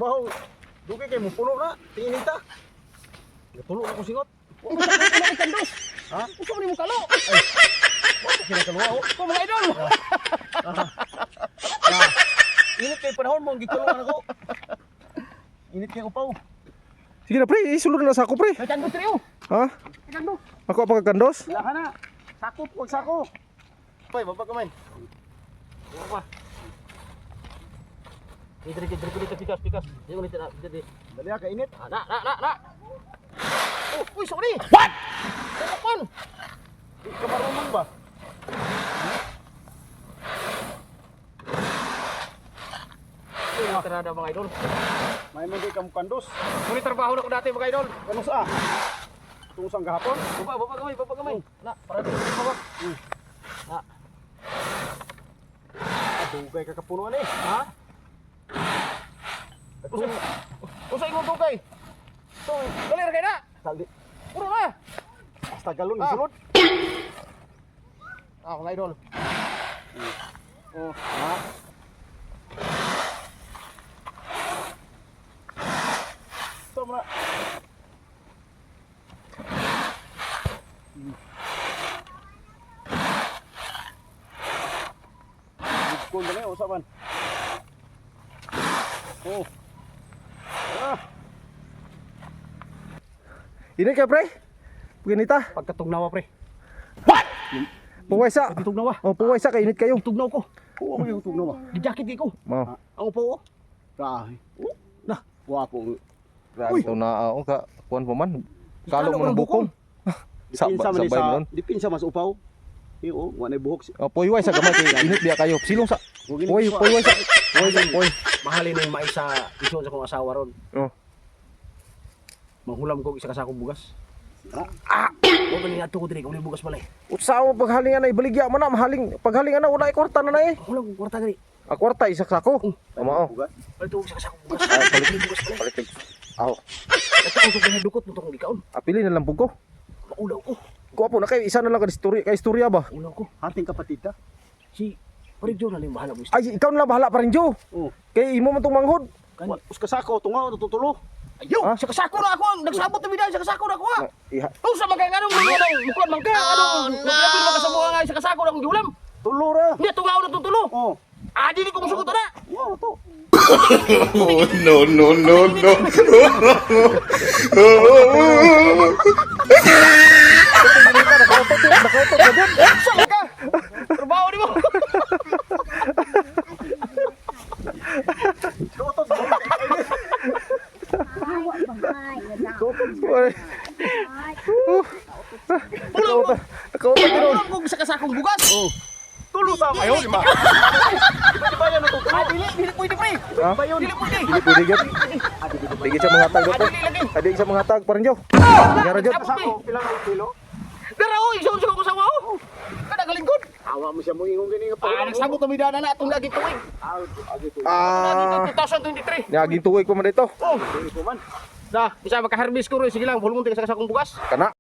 trabaho. Dugay kay mo puno na. Tingin ta. Natulo na ko singot. Usa ka kandos. Ha? Usa man mo kalo. Wa ko kinakaluwa oh. Ko mga idol. Ah. Init kay panahon mo ang gikaluan ako. Init kay upaw. Sige na pre, isulod na sa ako pre. May kandos triyo. Ha? May kandos. Ako pa kagandos? Wala ka na. Sakop, wag sako. Pay, baba ka man. Pa. Dito dito dito dito pikas pikas. Dito dito dito dito. Dali ka init. Ah, na na na na. Oh, uy, sorry. What? Ano Di ka marunong ba? Tara na mga idol. May man di ka mo kandos. Muli trabaho na ko dati mga idol. Kano sa? Tungsang gahapon? Baba, baba gamay, baba gamay. Na, para dito baba. Na. Ah, dugay ka kapunuan eh. Ha? Usa, usa imong dugay. So, Dali ra kay na. tali. Puro na. Basta galon, Ah. sulod. Ah, mga idol. Oh, ha? Ito mo na. Bukol na ngayon, usapan. Oh. Ah, Init kay pre. Ganita. Pagkatugnawa pre. Puway sa. Pagkatugnawa. Oh, puway sa kay init kayo. Tugnaw ko. kuha mo yung tugnaw ba? Di jacket di ko. Mao. Ang upo ko. Grabe. Nah, wapo. Grabe to na ako ka kuan pa man. Kalo mo ng bukong. Sa Dipinsa man ni sabay sa, mo nun. dipinsa mas upaw. Iyo, wa na buhok. Oh, puyway sa gamay kay init biya kayo. Silong sa. Huwag init Puy, ko, ah. puyway sa. Puy sa puy. Mahalin na yung mais sa ison sa kong asawa ron. Oh. Manghulam ko og isa ka sakong bugas. Ah! Wa ba ni ato ko diri kung bugas balay. Utsa mo paghalingan na ibaligya mo na mahaling paghalingan na wala ay kwarta na na eh. Manghulam ko kwarta diri. A kwarta isa sako. Tama oh. Bugas. Palit ko og isa ka sakong bugas. Ay, palit. Palit bugas balay. Palit. Aw, Ato ko kay dukot mo tong gikaon. apili na lang pud ko. Maulaw ko. Kuha po na kayo isa na lang ka istorya kay istorya ba. Ulaw ko. Hating kapatid ta. Si Pare Joe na lang bahala mo. Ay, ikaw na lang bahala pa rin, Joe. Oh. Kay imo man tong manghod. Kani. Us kasako tungaw tutulo. Ayo, Ah? sa kasako na ako ang nagsabot na bidan sa kasako na ako. Ah. Iha. Oh, sa mga nganong mga mukuan man ka, anong oh, no. Ka sa mga nga sa kasako na akong giulam. Tulo ra. Hindi tungaw na tutulo. Oh. Ah, dili ko musugot na. Wow to. Oh, no, no, no, no. Nakautot, nakautot na dun. Sa ka. Trabaho nimo. Uy. Nakautot, nakautot din. Ulam ko sa kasakong bugas. Oh. Tulo sa ayo di ba? Di ba yan tutulo? Ah, dili dili pwede pre. Ha? Dili pwede. Dili pwede gyud. Dili siya mga tag Ah, doon. dili lagi. Adi siya mga tag pa rin, Joe. Yara, Joe. Tapos, pre. Sako pila ka kilo? Dara oy, isuon sa ko sa wao. Kada galingkod. Awa mo siya mo ingong gani nga Ah, nagsabot na midana na atong lagi tuig. Ah, agi to. Ah, 2023. naging tuig pa man dito. Oh, Ko man. na, isa maka-harvest ko ro sige lang, hulmon sa kasakong bugas. Kana.